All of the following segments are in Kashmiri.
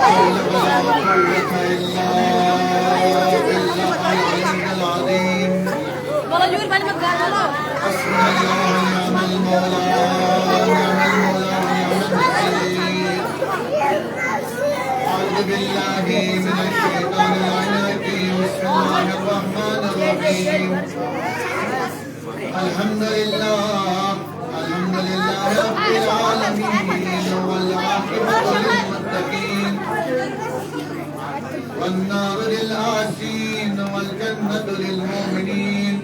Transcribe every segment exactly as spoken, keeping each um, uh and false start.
حول ولا قوة إلا بالله العلي العظيم. حسبنا الله ونعم المولى، ونعم المولى ونعم النصير. أعوذ بالله من الشيطان الرجيم. بسم الله الرحمن الرحيم. الحمد لله، الحمد لله رب العالمين، والعاقبة للمتقين، والنار للعاصين، والجنة للمؤمنين،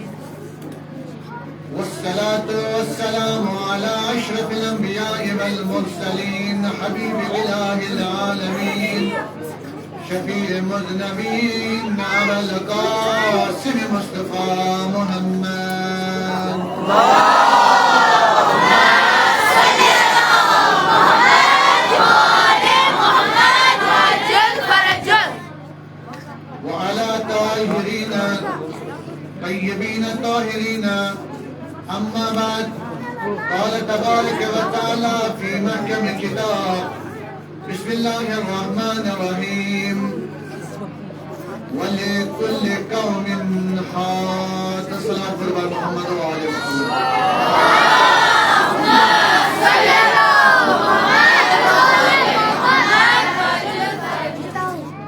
والصلاة والسلام على أشرف الأنبياء والمرسلين، حبيب إله العالمين، شفيع المذنبين، أبا القاسم مصطفى محمد. وعلى طاهرين طيبين طاهرين. أما بعد، قال تبارك وتعالى في محكم الكتاب، بسم الله الرحمن الرحيم. ولكل قوم حاد. الصلاة على محمد وعلى آل محمد.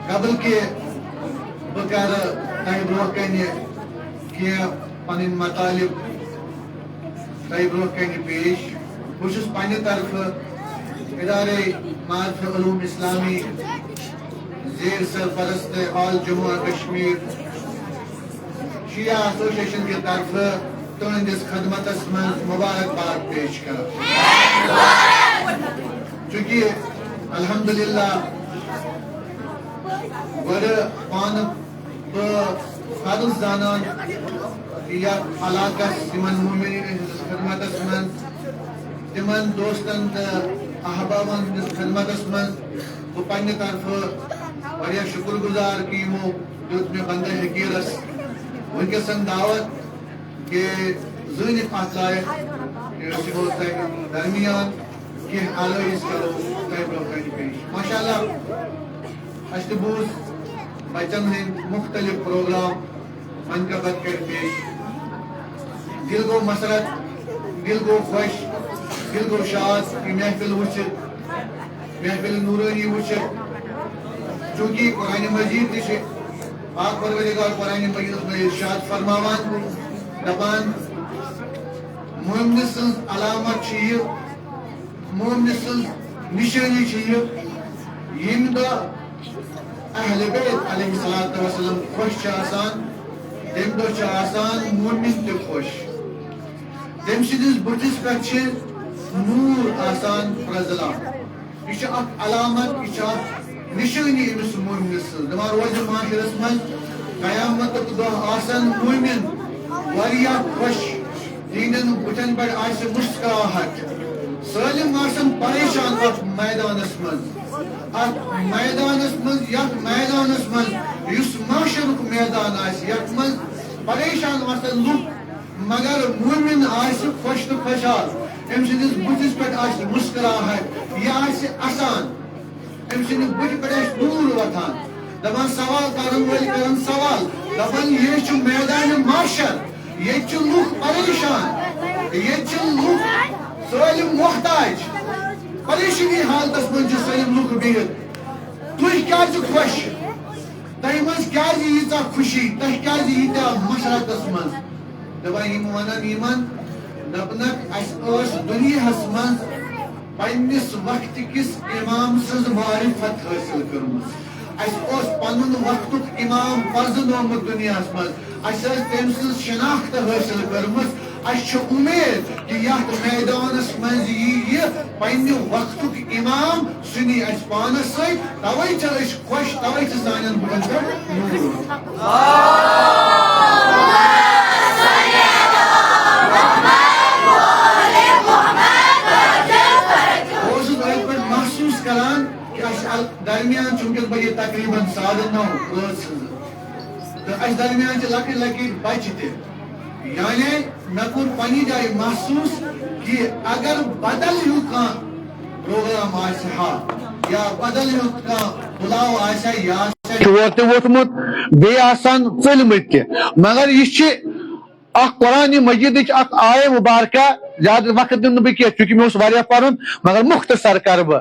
قبل کہ بہٕ کرٕ تۄہہِ برونٛہہ کنہِ کینٛہہ پنٕنۍ مطالب تۄہہِ برونٛہہ کنہِ پیش۔ بہٕ چھُس پننہِ طرفہٕ ادارے معارف علوم اسلامی زیر سرپرست آل جموں و کشمیر شیعہ ایسوسیشن کہِ طرفہٕ تُہنٛدِس خدمتس منٛز مبارکباد پیش کران۔ چونکہ الحمدللہ گۄڈٕ پانہٕ بہٕ فرض زانان یتھ علاقس، یِمن مومنین ہٕنٛدِس خدمتس منٛز، تِمن دوستن تہٕ احبابن ہٕنٛدِس خدمتس منٛز بہٕ پننہِ طرفہٕ واریاہ شُکر گُزار کہِ یِمو دیُت مےٚ بندے حقیرس وٕنکیٚسن دعوت کہ زٲنِتھ اتھ لایق کہ أسۍ یِمو تۄہہِ درمیان کینٛہہ آرٲیِش کرو تۄہہِ برونٛہہ کنہِ پیش۔ ماشاءاللہ، اَسہِ تہِ بوٗز بچن ہٕنٛدۍ مُختلف پروگرام، من کا بت کر پیش۔ دل گوٚو مسرت، دل گوٚو خۄش، دل گوٚو شاد یہِ محفل وٕچھِتھ، محفل نورانی وٕچھِتھ۔ چونکہ قرآن مجید تہِ چھِ پاک پروردگار قرآن مجیدس منٛز ارشاد فرماوان، دپان، مومنہٕ سٕنٛز علامت چھِ یہِ، مومنہٕ سٕنٛز نشٲنی چھِ یہِ، ییٚمہِ دۄہ اہل بیت علیہ الصلوۃ والسلام خۄش چھِ آسان، تَمہِ دۄہ چھِ آسان مومن تہِ خۄش۔ تٔمۍ سٕنٛدِس بُتھِس پٮ۪ٹھ چھِ نوٗر آسان پرٛزلان۔ یہِ چھِ اکھ علامت، یہِ چھِ اکھ نشٲنی أمِس مومنہٕ سٕنٛز۔ دَپان روزِ معاشرس منٛز قیامتُک دۄہ آسن مومن واریاہ خۄش، تِہنٛدٮ۪ن بُتھٮ۪ن پٮ۪ٹھ آسہِ مسکراہٹ۔ سٲلِم آسن پریشان اتھ میدانس منٛز، اتھ میدانس منٛز، یتھ میدانس منٛز یُس معاشرُک میدان آسہِ، یتھ منٛز پریشان آسن لُکھ، مگر مومن آسہِ خۄش تہٕ خۄشحال۔ أمۍ سٕنٛدِس بُتھِس پٮ۪ٹھ آسہِ مسکراہٹ، یہِ آسہِ اسان۔ أمۍ سٕنٛدِ بُتھِ پٮ۪ٹھ آسہِ نوٗر وۄتھان۔ دَپان سوال کرن وٲلۍ کرن سوال، دَپان یہِ چھُ میدانِ محشر، ییٚتہِ چھِ لُکھ پریشان، ییٚتہِ چھِ لُکھ سٲلِم محتاج، پریشٲنی حالتس منٛز چھِ سٲلِم لُکھ بِہِتھ۔ تُہۍ کیازِ خۄش؟ تۄہہِ منٛز کیازِ ییٖژاہ خوشی؟ تۄہہِ کیازِ ییٖتیٛاہ مسرتس منٛز؟ دَپان یِم وَنَن یِمَن، دَپنَکھ، اَسہِ ٲس دُنیاہَس منٛز پنٛنِس وقتہٕ کِس اِمام سٕنٛز معرفت حٲصِل کٔرمٕژ۔ اَسہِ اوس پَنُن وقتُک اِمام پَرزٕنومُت دُنیاہَس منٛز۔ اَسہِ ٲس تٔمۍ سٕنٛز شناخت حٲصِل کٔرمٕژ۔ اَسہِ چھِ اُمید کہِ یَتھ میدانَس منٛز یی یہِ پنٛنہِ وقتُک اِمام، سُہ نی اَسہِ پانَس سۭتۍ۔ تَوَے چھِ أسۍ خۄش، تَوَے چھِ سانٮ۪ن بُتھَن پٮ۪ٹھ نوٗر۔ بہٕ اوسُس أتھۍ پٮ۪ٹھ محسوٗس کران کہِ اَسہِ ال-، درمیان چھُ وٕنکیٚس بجے تقریباً ساڑٕ نَو رٲژ ہٕنٛز۔ تہٕ اَسہِ درمیان چھِ لۄکٕٹۍ لۄکٕٹۍ بچہِ تہِ۔ یعنی مےٚ کوٚر پننہِ جایہِ محسوٗس کہِ اگر بدل ہیوٗ کانٛہہ پروگرام آسہِ ہا، یا بدل یُتھ کانٛہہ بُلاو آسہِ ہا، یہِ آسہِ ہا چھُ ووت تہِ ووٚتھمُت، بیٚیہِ آسان ژٔلمٕتۍ تہِ۔ مگر یہِ چھِ اکھ قرآن مجیدٕچ اکھ آیہ مبارکہ، زیادٕ وقت دِمہٕ نہٕ بہٕ کینٛہہ، چونکہ مےٚ اوس واریاہ پرُن، مگر مختصر کرٕ بہٕ۔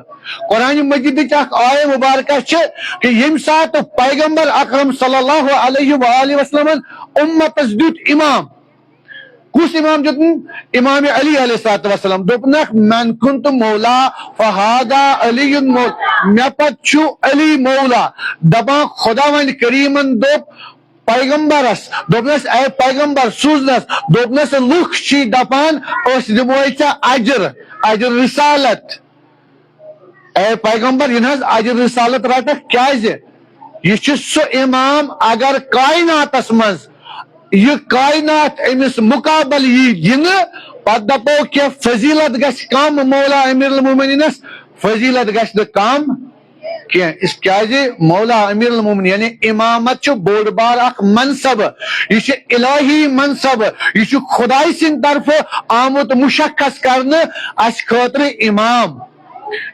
قرآن مجیدٕچ اکھ آیہ مبارکہ چھِ کہ ییٚمہِ ساتہٕ پیغمبر اکرم صلی اللہ علیہ وآلہ وسلمن امتس دیُت امام، کُس امام دیُتن؟ امام علی علیہ الصلوۃ والسلام۔ دوٚپنکھ، "من کنت مولا فہذا علی مولا"، مےٚ پتہٕ چھُ علی مولا۔ دپان خداوند کریمن دوٚپ پیغمبرس، دوٚپنس، "اے پیغمبر سوٗزنس"، دوٚپنس، "لُکھ چھی دپان أسۍ دِموے ژےٚ اجر، اجر رسالت"۔ اے پیغمبر، یہِ نہ حظ اجر رسالت رٹکھ، کیازِ؟ یہِ چھُ سُہ امام، اگر کائناتس منٛز یہِ کائنات أمِس مقابل یی دِنہٕ، پتہٕ دپو کینٛہہ فضیلت گژھِ کم مولا امیر المومنینس، فضیلت گژھِ نہٕ کم کینٛہہ۔ اس کیازِ مولا امیر المومنین، یعنی امامت چھُ بوٚڑ بار اکھ منصب، یہِ چھُ الہی منصب، یہِ چھُ خداے سٕنٛدِ طرفہٕ آمُت مشخص کرنہٕ اسہِ خٲطرٕ امام۔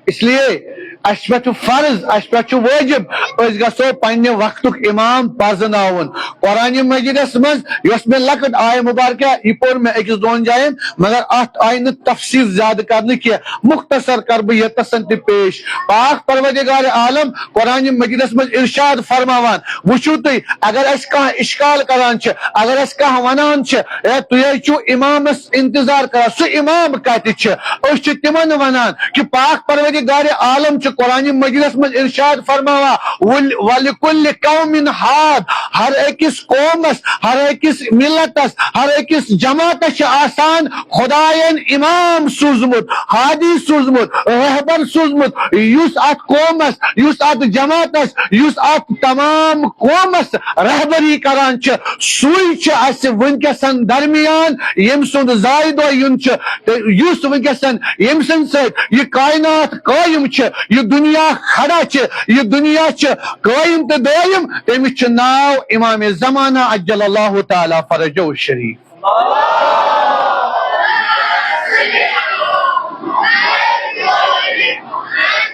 اس لیے اسہِ پٮ۪ٹھ چھُ فرض، اسہِ پٮ۪ٹھ چھُ وٲجب، أسۍ گژھو پننہِ وقتُک امام پرزناوُن۔ قرآن مجیدس منٛز یۄس مےٚ لۄکٕٹ آیہ مبارکہ، یہِ پوٚر مےٚ أکِس دۄن جاین، مگر اتھ آیہِ نہٕ تفصیل زیادٕ کرنہٕ کینٛہہ، مختصر کرٕ بہٕ ییٚتٮ۪سن تہِ پیش۔ پاک پروردگار عالم قرآن مجیدس منٛز ارشاد فرماوان، وٕچھِو تُہۍ، اگر اسہِ کانٛہہ اشکال کران چھِ، اگر اسہِ کانٛہہ ونان چھِ، "اے، تُہۍ حظ چھِو امامس انتظار کران، سُہ امام کتہِ چھِ؟" أسۍ چھِ تِمن ونان کہ پاک پروردگار عالم چھُ قرآن مجیدس منٛز ارشاد فرماوان، "ول-، ولکل قوم ہاد"، ہر أکِس قومس، ہر أکِس ملتس، ہر أکِس جماعتس چھِ آسان خداین امام سوٗزمُت، ہادی سوٗزمُت، رہبر سوٗزمُت، یُس اتھ قومس، یُس اتھ جماعتس، یُس اتھ تمام قومس رہبری کران چھِ، سُے چھُ اسہِ وٕنکیٚسن درمیان، ییٚمہِ سُنٛد زایہِ دۄہ یُن چھُ، تہٕ یُس وٕنکیٚسن ییٚمہِ سٕنٛدِ سۭتۍ یہِ کائنات قٲیِم چھِ، یہِ دُنیا کھڑا چھِ، یہِ دُنیا چھِ قٲیِم تہٕ دٲیِم، تٔمِس چھُ ناو امام زمانہ عجل اللہ تعالیٰ فرجہ الشریف۔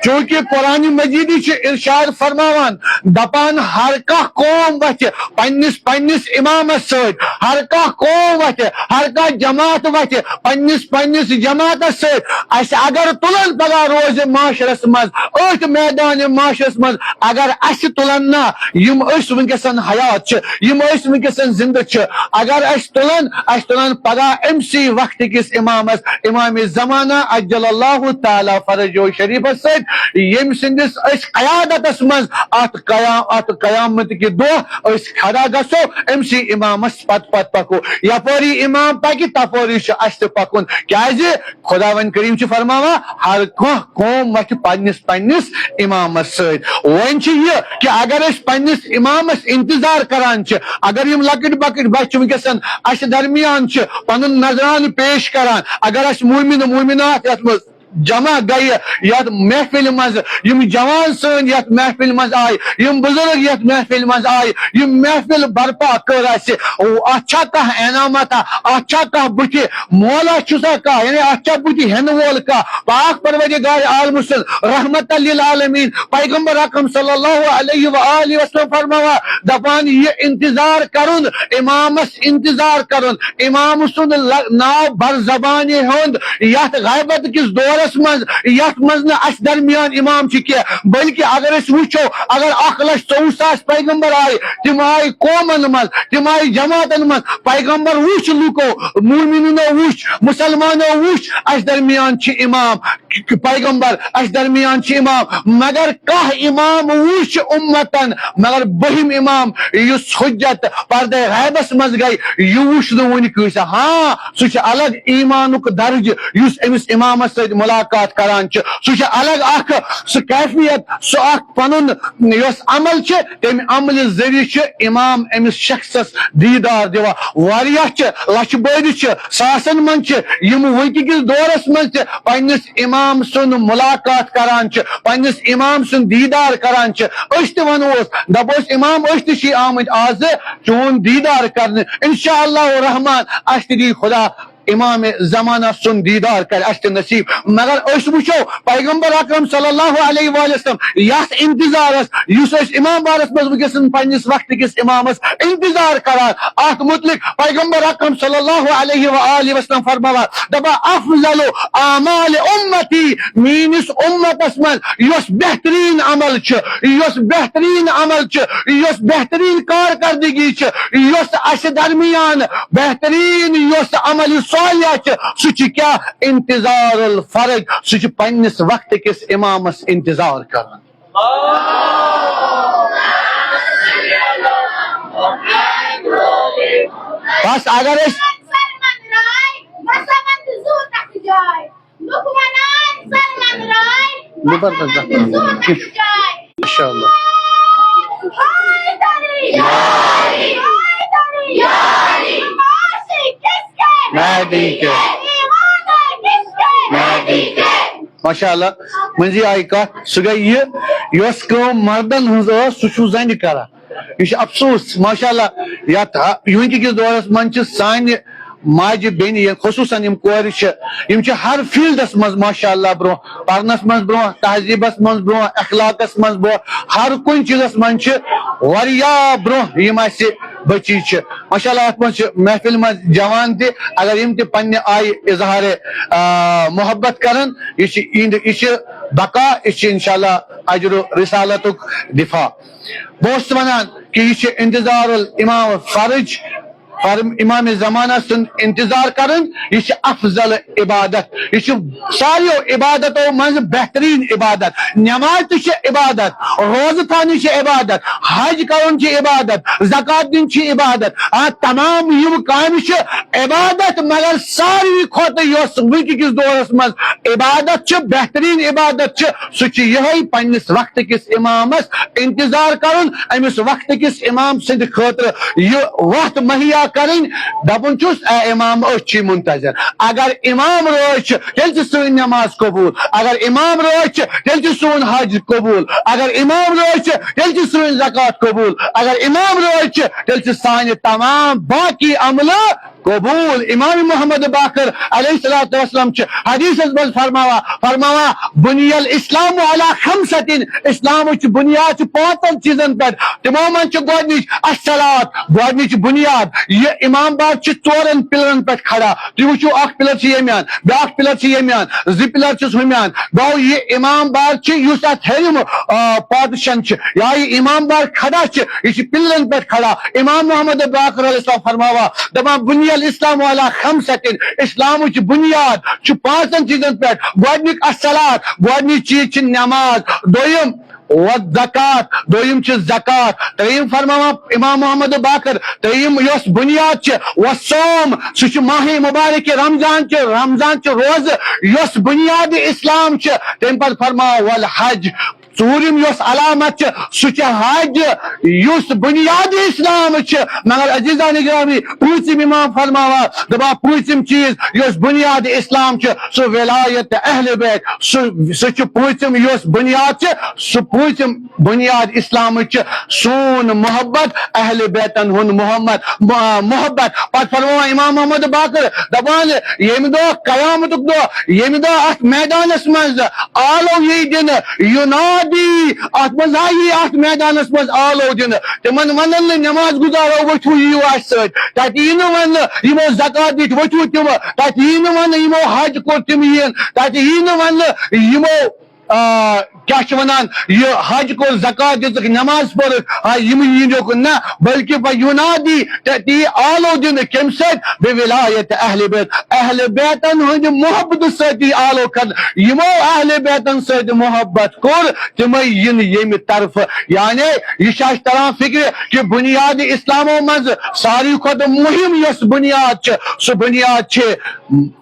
چونکہ قرآن مجیدی چھِ ارشاد فرماوان، دپان، ہر کانٛہہ قوم وتھِ پننِس پننِس امامس سۭتۍ، ہر کانٛہہ قوم وتھِ، ہر کانٛہہ جماعت وتھِ پننِس پننِس جماعتس سۭتۍ۔ اسہِ اگر تُلن پگاہ روزِ معاشرس منٛز، أتھۍ میدان معاشرس منٛز اگر اسہِ تُلن نا، یِم أسۍ وٕنکیٚسن حیات چھِ، یِم أسۍ وٕنکیٚسن زندٕ چھِ، اگر اسہِ تُلن، اسہِ تُلن پگاہ أمۍ سی وقتہٕ کِس امامس، امام زمانہ عجل اللہ تعالیٰ فرجہ شریفس سۭتۍ، ییٚمۍ سٕنٛدِس أسۍ قیادتس منٛز اتھ قیام، اتھ قیامت کہِ دۄہ أسۍ کھڑا گژھو، أمۍ سی امامس پتہٕ پتہٕ پکو۔ یپٲری امام پکہِ، تپٲری چھُ اسہِ تہِ پکُن۔ کیازِ؟ خداوند کریم چھُ فرماوان، ہر کانٛہہ قوم وتھِ پننِس پننِس امامس سۭتۍ۔ وۄنۍ چھُ یہِ کہ اگر أسۍ پننِس امامس انتظار کران چھِ، اگر یِم لۄکٕٹۍ بۄکٕٹۍ بچہِ چھِ وٕنکیٚسن اسہِ درمیان چھِ پنُن نذرانہٕ پیش کران، اگر اسہِ مومن مومنات یتھ منٛز جمع گٔیہِ یتھ محفلہِ منٛز، یِم جوان سٲنۍ یتھ محفلہِ منٛز آیہِ، یِم بزرگ یتھ محفلہِ منٛز آیہِ، یِم محفل برپا کٔر اسہِ، او، اتھ چھا کانٛہہ انعامتا؟ اتھ چھا کانٛہہ بُتھِ مولا چھُسا کانٛہہ؟ یعنی اتھ چھا بُتھِ ہٮ۪نہٕ وول کانٛہہ؟ پاک پروردگار عالم سٕنٛز رحمت للعالمین پیغمبر اکرم صلی اللہ علیہ وآلہ وسلم فرماوان، دپان، یہِ انتظار کرُن، امامس انتظار کرُن، امام سُنٛد ل-، ناو بر زبانہِ ہُنٛد یتھ غیبت کِس دورس منٛز، یتھ منٛز نہٕ اسہِ درمیان امام چھِ کینٛہہ، بلکہ اگر أسۍ وٕچھو، اگر اکھ لچھ ژوٚوُہ ساس پیغمبر آیہِ، تِم آیہِ قومن منٛز، تِم آیہِ جماعتن منٛز، پیغمبر وٕچھ لُکو، مومنینو وٕچھ، مسلمانو وٕچھ، اسہِ درمیان چھِ امام، پیغمبر، اسہِ درمیان چھِ امام، مگر کانٛہہ امام وٕچھ امتن، مگر بٔہِم امام یُس حجت پردے غیبس منٛز گٔے، یہِ وٕچھ نہٕ وُنہِ کٲنٛسہِ۔ ہاں، سُہ چھُ الگ ایمانُک درجہٕ یُس أمِس امامس سۭتۍ ملاقات کران چھُ، سُہ چھُ الگ اکھ سُہ کیفیت، سُہ اکھ پنُن یۄس عمل چھِ، تمہِ عملہِ ذٔریعہٕ چھِ امام أمِس شخصس دیٖدار دِوان۔ واریاہ چھِ، لچھِ بٔدۍ چھِ، ساسن منٛز چھِ، یِم وٕنکہِ کِس دورس منٛز تہِ پننِس امام سُنٛد ملاقات کران چھِ، پننِس امام سُنٛد دیٖدار کران چھِ۔ أسۍ تہِ ونوس، دپوس، "امام، أسۍ تہِ چھِ آمٕتۍ آز چون دیٖدار کرنہِ۔ انشاء اللہ الرحمن، اسہِ تہِ دی خدا امام زمانہ سُنٛد دیدار کرِ اسہِ تہِ نصیب۔ مگر أسۍ وٕچھو پیغمبر اکرم صلی اللہ علیہ وآلہ وسلم یتھ انتظارس، یُس أسۍ امام بارس منٛز وٕنکیٚس پننِس وقتہٕ کِس امامس انتظار کران، اتھ متعلق پیغمبر اکرم صلی اللہ علیہ وآلہ وسلم فرماوان، دپان، "افضل اعمال امتی"، میٲنِس امتس منٛز یۄس بہترین عمل چھِ، یۄس بہترین عمل چھِ، یۄس بہترین کارکردگی چھِ، یۄس اسہِ درمیان بہترین یۄس عمل صالحہ چھِ، سُہ چھُ کیٛاہ؟ انتظار الفرج۔ سُہ چھُ پننِس وقتہٕ کِس امامس انتظار کران۔ بس اگر أسۍ زبردست۔ انشاءاللہ۔ مہدی کے۔ مہدی کے۔ ماشاءاللہ، مٔنٛزی آیہِ کتھ، سُہ گٔے یہِ، یۄس کٲم مردن ہٕنٛز ٲس، سُہ چھُ زنہِ کران۔ یہِ چھُ افسوس، ماشاءاللہ، یتھ ہا-، وٕنکہِ کِس دورس منٛز چھِ سانہِ ماجہِ بیٚنہِ، یا خصوٗصن یِم کورِ چھِ، یِم چھِ ہر فیلڈس منٛز ماشاءاللہ برونٛہہ، پرنس منٛز برونٛہہ، تہذیٖبس منٛز برونٛہہ، اخلاقس منٛز برونٛہہ، ہر کُنہِ چیٖزس منٛز چھِ واریاہ برونٛہہ یِم اسہِ بچی چھِ۔ ماشاءاللہ، اتھ منٛز چھِ محفل منٛز جوان تہِ، اگر یِم تہِ پننہِ آیہِ اظہار، آ، محبت کرن، یہِ چھِ یِہنٛدِ، یہِ چھِ بقا، یہِ چھِ انشاءاللہ اجر و رسالتُک دفاع۔ بہٕ اوسُس ونان کہِ یہِ چھِ انتظار الامام فرج، فر-، امام زمانہ سُنٛد انتظار کرُن، یہِ چھِ افضل عبادت، یہِ چھِ ساروِیو عبادتو منٛز بہترین عبادت۔ نماز تہِ چھِ عبادت، روزٕ تھاونہِ چھِ عبادت، حج کرُن چھِ عبادت، زکوٰۃ دِنۍ چھِ عبادت۔ آ، تمام یِم کامہِ چھِ عبادت، مگر ساروی کھۄتہٕ یۄس وٕنکہِ کِس دورس منٛز عبادت چھِ، بہترین عبادت چھِ، سُہ چھُ یِہوٚے پننِس وقتہٕ کِس امامس انتظار کرُن، أمِس وقتہٕ کِس امام سٕنٛدِ خٲطرٕ یہِ وتھ مہیا کرٕنۍ۔ دپُن چھُس، اے امام، أسۍ چھِ منتظر۔ اگر امام رٲضۍ چھِ، تیٚلہِ چھِ سٲنۍ نماز قبول۔ اگر امام رٲضۍ چھِ، تیٚلہِ چھِ سون حج قبول۔ اگر امام رٲضۍ چھِ، تیٚلہِ چھِ سٲنۍ زکوٰۃ قبول۔ اگر امام رٲضۍ چھِ، تیٚلہِ چھِ سانہِ تمام باقی عملہٕ قبول۔ امام محمد باقر علیہ الصلوۃ والسلام چھِ حدیثس منٛز فرماوان، فرماوان، "بنی الاسلام علی خمسۃ"، اسلامٕچ بنیاد چھِ پانٛژن چیٖزن پٮ۪ٹھ۔ تِمو منٛز چھِ گۄڈٕنِچ الصلاۃ، گۄڈٕنِچ بنیاد۔ یہِ امام بار چھِ ژورن پلرن پٮ۪ٹھ کھڑا۔ تُہۍ وٕچھِو، اکھ پلر چھِ ییٚمہِ اَنٛد، بیٛاکھ پلر چھِ ییٚمہِ اَنٛد، زٕ پلر چھِس ہُمہِ اَنٛد۔ گوٚو، یہِ امام بار چھِ، یُس اتھ ہیٚرِم، آ، پارٹیشن چھِ، یا یہِ امام بار کھڑا چھِ، یہِ چھِ پلرن پٮ۪ٹھ کھڑا۔ امام محمد باقر علیہ السلام فرماوان، دپان، "بنی الاسلام علی خمسۃ"، اسلامٕچ بنیاد چھُ پانٛژن چیٖزن پٮ۪ٹھ۔ گۄڈٕنیُک الصلاۃ، گۄڈٕنیُک چیٖز چھِ نماز۔ دوٚیِم، والزکوٰۃ، دوٚیِم چھِ زکوٰۃ۔ ترٛیٚیِم فرماوان امام محمد باقر، ترٛیٚیِم یۄس بنیاد چھِ، والصوم، سُہ چھُ ماہ مبارک رمضان چھِ، رمضان چھِ روزٕ، یۄس بنیاد اسلام چھِ۔ تَمہِ پتہٕ فرماوان والحج، ژوٗرِم یۄس علامت چھِ، سُہ چھُ حج، یُس بنیاد اسلام چھِ۔ مگر عزیزان گرامی، پوٗنٛژِم امام فرماوان، دپان، پوٗنٛژِم چیٖز یۄس بنیاد اسلام چھِ، سُہ ولایت اہل بیت، سُہ، سُہ چھُ پوٗنٛژِم یۄس بنیاد چھِ، سُہ پوٗنٛژِم بنیاد اسلامٕچ چھِ سون محبت اہل بیتن ہُنٛد محمد، مُ-، محبت۔ پتہٕ فرماوان امام محمد باقر، دپان، ییٚمہِ دۄہ قیامتُک دۄہ، ییٚمہِ دۄہ اتھ میدانس منٛز آلو یی دِنہٕ، یُنادی، اتھ منٛز آیی اتھ میدانس منٛز آلو دِنہٕ، تِمن ونن نہٕ نماز گزارو ؤتھِو یِیِو اسہِ سۭتۍ، تتہِ یی نہٕ وننہٕ یِمو زکات دِتۍ ؤتھِو تِم، تتہِ یی نہٕ وننہٕ یِمو حج کوٚر تِم یِن، تتہِ یی نہٕ وننہٕ یِمو، آ، کیٛاہ چھِ ونان، یہِ حج کوٚر، زکات دِژٕکھ، نماز پٔرٕکھ، آ، یِم یی یوکُن نہ، بلکہِ فیُنادی، تتہِ یی آلو دِنہٕ کمہِ سۭتۍ؟ بولایت اہل بیت، اہل بیتن ہٕنٛدِ محبتہٕ سۭتۍ یی آلو کرنہٕ۔ یِمو اہل بیتن سۭتۍ محبت کوٚر، تِمے یِن ییٚمہِ طرفہٕ۔ یعنی یہِ چھُ اَسہِ تران فکرِ کہِ بنیاد اسلامو منٛز ساروی کھۄتہٕ مُہِم یۄس بنیاد چھِ، سُہ بنیاد چھِ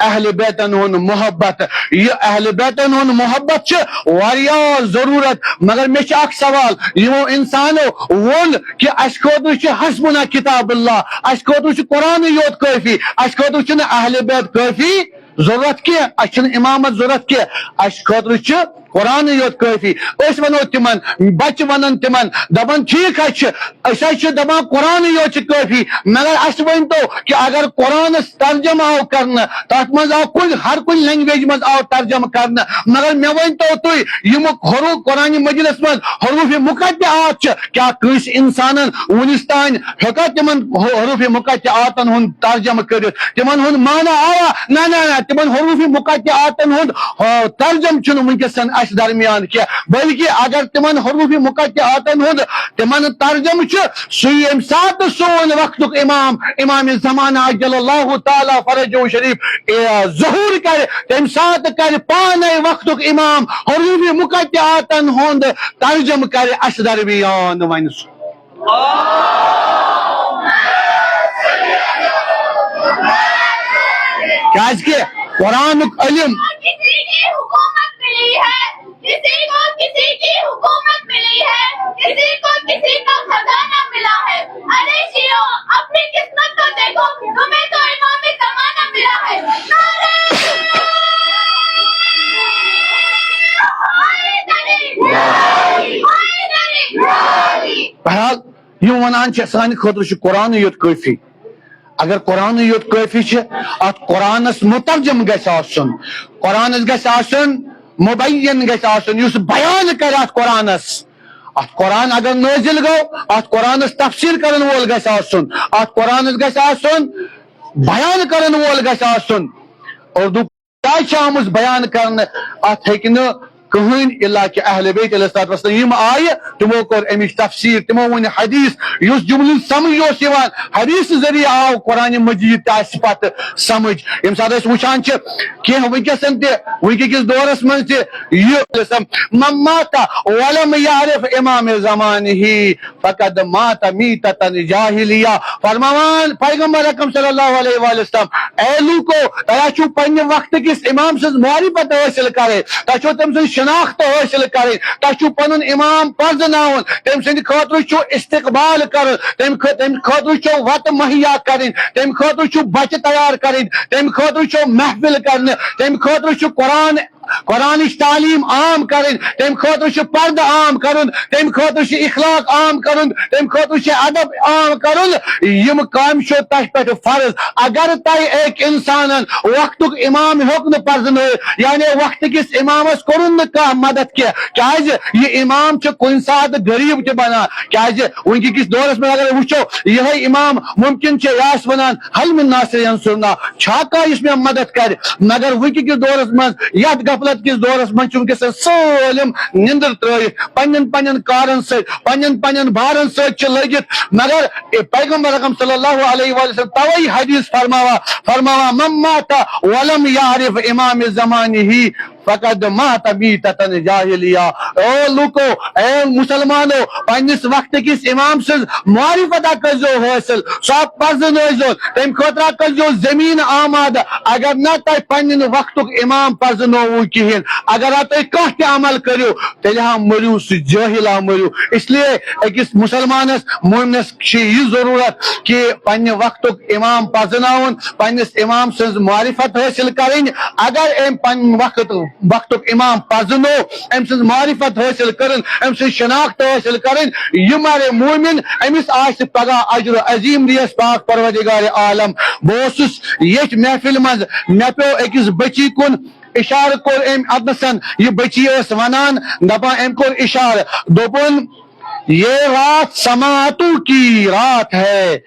اہل بیتن ہُنٛد محبت۔ یہِ اہل بیتن ہُنٛد محبت چھِ واریاہ ضروٗرت۔ مگر مےٚ چھُ اکھ سوال، یِمو انسانو ووٚن کہِ اَسہِ خٲطرٕ چھُ حسبنا کتاب اللہ، اَسہِ خٲطرٕ چھُ قرآنٕے یوت کٲفی، اَسہِ خٲطرٕ چھُنہٕ اہل بیت کٲفی ضروٗرت کینٛہہ، اَسہِ چھُنہٕ امامت ضروٗرت کینٛہہ، اَسہِ خٲطرٕ چھُ قرآنٕے یوت کٲفی۔ أسۍ وَنو تِمن، بَچہٕ وَنن تِمن، دَپان، "ٹھیٖک حظ چھُ، أسۍ حظ چھِ دَپان قرآنٕے یوت چھُ کٲفی، مگر اَسہِ ؤنۍ تو کہِ اگر قرآنَس ترجمہٕ آو کرنہٕ، تَتھ منٛز آو کُنہِ، ہر کُنہِ language منٛز آو ترجمہٕ کرنہٕ، مگر مےٚ ؤنۍ تو تُہۍ، یِم حروٗف قرآنِ مجیٖدَس منٛز حروٗفِ مقطعات چھِ، کیٛاہ کٲنٛسہِ اِنسانَن وُنِس تام ہیوٚکا تِمن حروٗفِ مقطعاتَن ہُنٛد ترجمہٕ کٔرِتھ، تِمن ہُنٛد معنی آیا؟" نہ، نہ، نہ، تِمن حروٗفِ مقطعاتن ہُنٛد، آ، ترجمہٕ چھُنہٕ وٕنکیٚس اَسہِ درمیان کینٛہہ، بلکہِ اگر تِمن حروٗفِ مقطعاتن ہُنٛد تِمن ترجمہٕ چھُ، سُہ ییٚمہِ ساتہٕ سون وقتُک امام، امام زمانہ عجل اللہ تعالیٰ فرجہ شریف، اے، ظہور کرِ، تَمہِ ساتہٕ کرِ پانے وقتُک امام حروٗفِ مقطعاتن ہُنٛد ترجمہٕ کرِ اَسہِ درمیان۔ وۄنۍ سُہ کیازِ کہِ قرآنُک علم کسی کی حکومت ملی ہے، کسی کو کسی کی حکومت ملی ہے، کسی کو کسی کا خزانہ ملا ہے۔ ارے شیعو، اپنی قسمت تو دیکھو، تمہیں تو امام زمانہ ملا ہے۔ نعرہ حیدری! حیدری! بہرحال، یِم وَنان چھِ، سانہِ خٲطرٕ چھُ قرآنٕے یوت کٲفی۔ اگر قرآنٕے یوت کٲفی چھِ، اَتھ قرآنَس مترجم گژھِ آسُن، قرآنَس گژھِ آسُن، مبین گژھِ آسُن، یُس بیان کَرِ اَتھ قرآنَس۔ اَتھ قرآن اگر نٲزِل گوٚو، اَتھ قرآنَس تفسیٖر کَرَن وول گژھِ آسُن، اَتھ قرآنَس گژھِ آسُن بیان کَرَن وول گژھِ آسُن۔ اردو کیٛازِ چھِ آمٕژ بیان کرنہٕ؟ اتھ ہیٚکہِ نہٕ کٕہٕنۍ، الا کہِ اہل بیت علیہ الصلوۃ والسلام یِم آیہِ، تِمو کوٚر امِچ تفسیٖر، تِمو ؤنۍ حدیث، یُس جملہٕ سمجھ اوس یِوان، حدیث ذٔریعہٕ آو قرآن مجید تہِ اسہِ پتہٕ سمجھ۔ ییٚمہِ ساتہٕ أسۍ وٕچھان چھِ کینٛہہ وٕنکیٚسن تہِ، وٕنکہِ کِس دورس منٛز تہِ یہِ، "من مات ولم یعرف امام زمانہ فقد مات میتۃ جاہلیہ"، فرماوان پیغمبر اکرم صلی اللہ علیہ وآلہ وسلم، اے لوٗکو، تۄہہِ چھُو پننہِ وقتہٕ کِس امام سٕنٛز معرفت حٲصِل کرٕنۍ، تۄہہِ چھُو تٔمۍ سٕنٛز شناخت حٲصِل کرٕنۍ، تۄہہِ چھُو پنُن امام پرزٕناوُن، تٔمۍ سٕنٛدِ خٲطرٕ چھُو استقبال کرُن، تٔمۍ خٲ-، تٔمۍ خٲطرٕ چھُو وتہٕ مہیا کرٕنۍ، تٔمۍ خٲطرٕ چھُو بچہِ تیار کرٕنۍ، تٔمۍ خٲطرٕ چھُو محفل کرنہِ، تٔمۍ خٲطرٕ چھُ قرآن قرآنٕچ تعلیٖم عام کرٕنۍ، تَمہِ خٲطرٕ چھُ پردٕ عام کرُن، تَمہِ خٲطرٕ چھُ اخلاق عام کرُن، تَمہِ خٲطرٕ چھُ ادب عام کرُن۔ یِم کامہِ چھِ تۄہہِ پٮ۪ٹھ فرض۔ اگر تۄہہِ أکۍ انسانن وقتُک امام ہیوٚک نہٕ پرزٕنٲوِتھ، یعنی وقتہٕ کِس امامس کوٚرُن نہٕ کانٛہہ مدد کینٛہہ، کیازِ یہِ امام چھُ کُنہِ ساتہٕ غریب تہِ بنان۔ کیازِ وٕنکہِ کِس دورس منٛز اگر وٕچھو، یِہوٚے امام ممکن چھُ، یہِ آسہِ ونان، "هل من ناصر ینصرنا"، چھا کانٛہہ یُس مےٚ مدد کرِ؟ مگر وٕنکہِ کِس دورس منٛز، یتھ غفلت کِس دورس منٛز چھِ وٕنکیٚس سٲلِم نِندٕر ترٲیِتھ، پننٮ۪ن پننٮ۪ن کارن سۭتۍ، پننٮ۪ن پننٮ۪ن بارن سۭتۍ چھِ لٔگِتھ۔ مگر اے پیغمبر اکرم صلی اللہ علیہ وآلہ وسلم توے حدیث فرماوان، فرماوان، "من مات ولم یعرف امام زمانہ فقد مات میتۃ جاہلیہ"۔ او لوکو، اے مسلمانو، پننِس وقتہٕ کِس امام سٕنٛز معرفت کٔرزیو حٲصِل، سُہ پرزٕنٲوزیو، تمہِ خٲطرٕ کٔرزیو زمین آمادٕ۔ اگر نہ تۄہہِ پننہِ وقتُک امام پرزٕنووُ کِہیٖنۍ، اگر نہ تُہۍ کانٛہہ تہِ عمل کٔرِو، تیٚلہِ ہا مٔرِو سُہ جٲہِل ہا مٔرِو۔ اس لیے أکِس مسلمانس، مومنس چھِ یہِ ضروٗرت کہِ پننہِ وقتُک امام پرزٕناوُن، پننِس امام سٕنٛز معرفت حٲصِل کرٕنۍ۔ اگر أمۍ پنُن وقت، وقتُک امام پرزٕنوو، أمۍ سٕنٛز معرفت حٲصِل کٔرٕن، أمۍ سٕنٛز شناخت حٲصِل کٔرٕن، یہِ مرِ مومن، أمِس آسہِ پگاہ اجر عظیم۔ دیس پاک پروردگار عالم۔ بہٕ اوسُس ییٚتھۍ محفلہِ منٛز، مےٚ پیوٚو أکِس بچی کُن اشارٕ، کوٚر أمۍ اتنسن، یہِ بچی ٲس ونان، دپان، أمۍ کوٚر اشارٕ، دوٚپُن، "یہ رات سماعتوں کی رات ہے"۔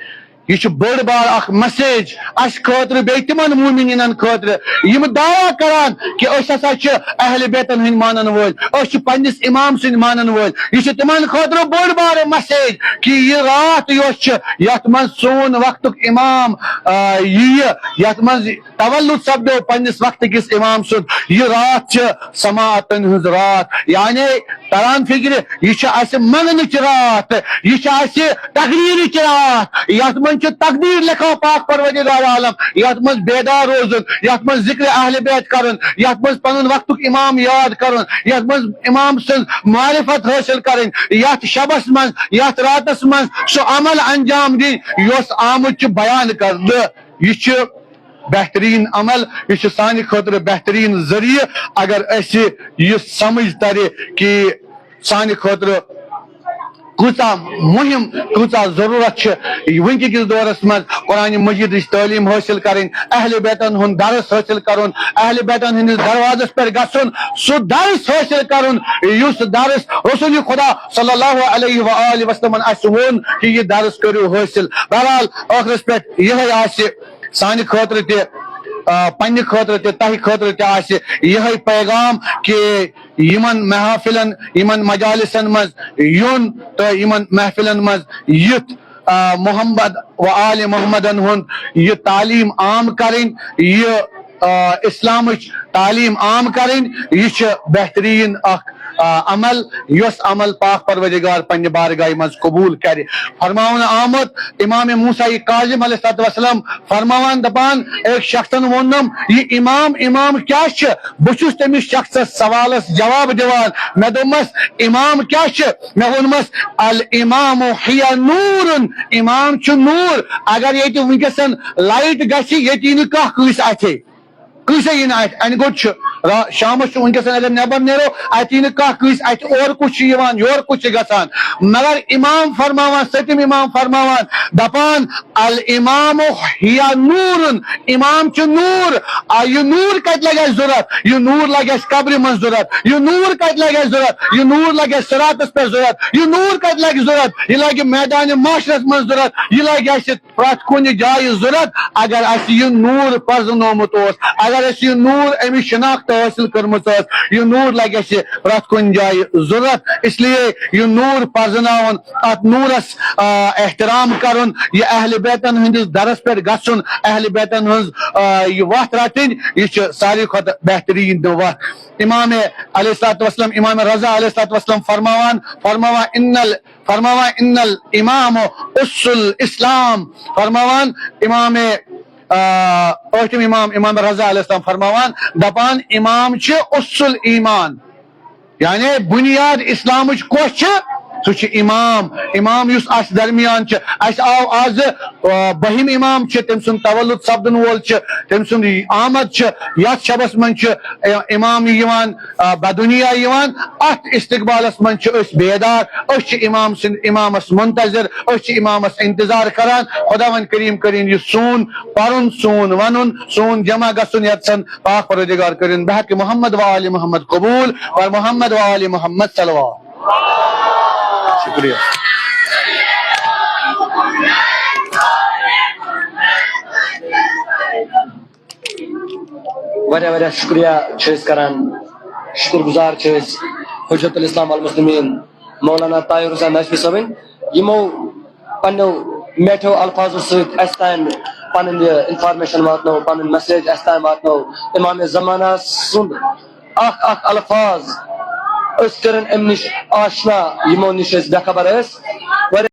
یہِ چھُ بٔڑ بار اکھ message اسہِ خٲطرٕ، بیٚیہِ تِمن مومنیٖنن خٲطرٕ، یِم دعویٰ کران کہِ أسۍ ہسا چھِ اہل بیتن ہٕنٛدۍ مانن وٲلۍ، أسۍ چھِ پننِس امام سٕنٛدۍ مانن وٲلۍ۔ یہِ چھُ تِمن خٲطرٕ بٔڑ بار message کہِ یہِ راتھ یۄس چھِ، یتھ منٛز سون وقتُک امام، آ، یِیہِ، یتھ منٛز تولد سپدیو پننِس وقتہٕ کِس امام سُنٛد، یہِ راتھ چھِ سماعتن ہٕنٛز راتھ۔ یعنی تران فکرِ، یہِ چھِ اسہِ مننٕچ راتھ، یہِ چھِ اسہِ تقدیرٕچ راتھ، یتھ منٛز چھُ تقدیر لیکھان پاک پروردگار عالم، یتھ منٛز بیدار روزُن، یتھ منٛز ذکر اہل بیت کرُن، یتھ منٛز پنُن وقتُک امام یاد کرُن، یتھ منٛز امام سٕنٛز معرفت حٲصِل کرٕنۍ، یتھ شبس منٛز، یتھ راتس منٛز سُہ عمل انجام دِنۍ، یۄس آمُت چھُ بیان کرنہٕ۔ یہِ چھُ بہترین عمل، یہِ چھُ سانہِ خٲطرٕ بہترین ذٔریعہٕ۔ اگر اَسہِ یہِ سمجھ ترِ کہِ سانہِ خٲطرٕ کۭژاہ مُہِم، کۭژاہ ضروٗرت چھِ وٕنکہِ کِس دورس منٛز قرآن مجیدٕچ تعلیٖم حٲصِل کرٕنۍ، اہل بیتن ہُنٛد درس حٲصِل کرُن، اہل بیتن ہٕنٛدِس دروازس پٮ۪ٹھ گژھُن، سُہ درس حٲصِل کرُن، یُس درس رسول خدا صلی اللہ علیہ و آلہ وسلمن اَسہِ ووٚن کہِ یہِ درس کٔرِو حٲصِل۔ بہرحال، ٲخرس پٮ۪ٹھ یِہوٚے آسہِ سانہِ خٲطرٕ تہِ، آ، پننہِ خٲطرٕ تہِ، تۄہہِ خٲطرٕ تہِ آسہِ یِہوٚے پیغام کہِ یِمن محافلن، یِمن مجالسن منٛز یُن تہٕ یِمن محفلن منٛز یِتھ، آ، محمد و آل محمدن ہُنٛد یہِ تعلیٖم عام کرٕنۍ، یہِ، آ، اسلامٕچ تعلیٖم عام کرٕنۍ، یہِ چھِ بہتریٖن اکھ، آ، عمل، یۄس عمل پاک پروردگار پننہِ بارگاہہِ منٛز قبول کرِ۔ فرماونہٕ آمُت، امام موسیٰ کاظم علیہ الصلوۃ والسلام فرماوان دپان، أکۍ شخصن ووٚنُم، یہِ امام، امام کیٛاہ چھِ؟ بہٕ چھُس تٔمِس شخصس سوالس جواب دِوان۔ مےٚ دوٚپمس، امام کیٛاہ چھِ؟ مےٚ ووٚنمس، الامام ہی نور، امام چھُ نور۔ اگر ییٚتہِ وٕنکیٚسن لایٹ گژھِ، ییٚتہِ یی نہٕ کانٛہہ کٲنٛسہِ اَتھے، کٲنٛسے یی نہٕ اَتھِ۔ اَنہِ گوٚٹ چھُ را-، شامس چھُ وٕنکیٚسن اگر نٮ۪بر نیرو، اَتہِ یی نہٕ کانٛہہ کٲنٛسہِ اَتھِ، اورٕ کُس چھُ یِوان، یورٕ کُس چھُ گژھان۔ مگر امام فرماوان، سٔتِم امام فرماوان، دپان، الامام ہی نور، امام چھُ نور۔ آ، یہِ نور کتہِ لگہِ اَسہِ ضوٚرتھ؟ یہِ نور لگہِ اَسہِ قبرِ منٛز ضوٚرتھ۔ یہِ نور کتہِ لگہِ اَسہِ ضوٚرتھ؟ یہِ نور لگہِ اَسہِ صراطس پٮ۪ٹھ ضوٚرتھ۔ یہِ نور کتہِ لگہِ ضوٚرتھ؟ یہِ لگہِ میدانِ معاشرس منٛز ضوٚرتھ۔ یہِ لگہِ اَسہِ پرٛٮ۪تھ کُنہِ جایہِ ضوٚرتھ۔ اگر اَسہِ یہِ نور پرزنومُت اوس، اگر اَسہِ یہِ نور، اَمِچ شناخت حٲصِل کٔرمٕژ ٲس، یہِ نور لگہِ اَسہِ پرٛٮ۪تھ کُنہِ جایہِ ضوٚرتھ۔ اس لیے یہِ نور پرزناوُن، اتھ نورس، آ، احترام کرُن، یہِ اہل بیتن ہٕنٛدِس درس پٮ۪ٹھ گژھُن، اہل بیتن ہٕنٛز، آ، یہِ وتھ رٹٕنۍ، یہِ چھِ ساروی کھۄتہٕ بہتریٖن وتھ۔ امام علیہ الصلوۃ والسلام، امام رضا علیہ الصلوۃ والسلام فرماوان، فرماوان، ان ال-، فرماوان، ان الامام اس الاسلام، فرماوان امام، آ، ٲٹھِم امام، امام رضا علیہ السلام فرماوان، دپان، امام چھِ اس الایمان، یعنی بنیاد اسلامٕچ کۄس چھِ؟ سُہ چھُ امام۔ امام یُس اَسہِ درمیان چھُ، اَسہِ آو آزٕ، آ، بٔہِم امام چھُ، تٔمۍ سُنٛد تولُد سپدن وول چھُ، تٔمۍ سُنٛد آمد چھُ، یَتھ شبس منٛز چھُ، آ، امام یِوان، آ، بدنیا یِوان۔ اَتھ استقبالس منٛز چھِ أسۍ بیدار، أسۍ چھِ امام سٕنٛد، امامس منتظر، أسۍ چھِ امامس انتظار کران۔ خداوند کریم کٔرِن یہِ سون پرُن، سون ونُن، سون جمع گژھُن یژھن پاک پروردگار کٔرِن بحق محمد و آل محمد قبول، و محمد و آل محمد صلوات۔ شکریہ۔ واریاہ واریاہ شکریہ چھِ أسۍ کران، شکر گزار چھِ أسۍ حجت الاسلام والمسلمین مولانا طاہر حسین نجفی صٲبٕنۍ، یِمو پننیو میٹھیو الفاظو سۭتۍ اسہِ تام پنٕنۍ یہِ انفارمیشن واتنٲو، پنٕنۍ میسیج اسہِ تام واتنٲو۔ امام زمانہ سُنٛد اکھ اکھ الفاظ أسۍ کٔرِن امہِ نِش آشنا، یِمو نِش أسۍ بے خبر ٲسۍ۔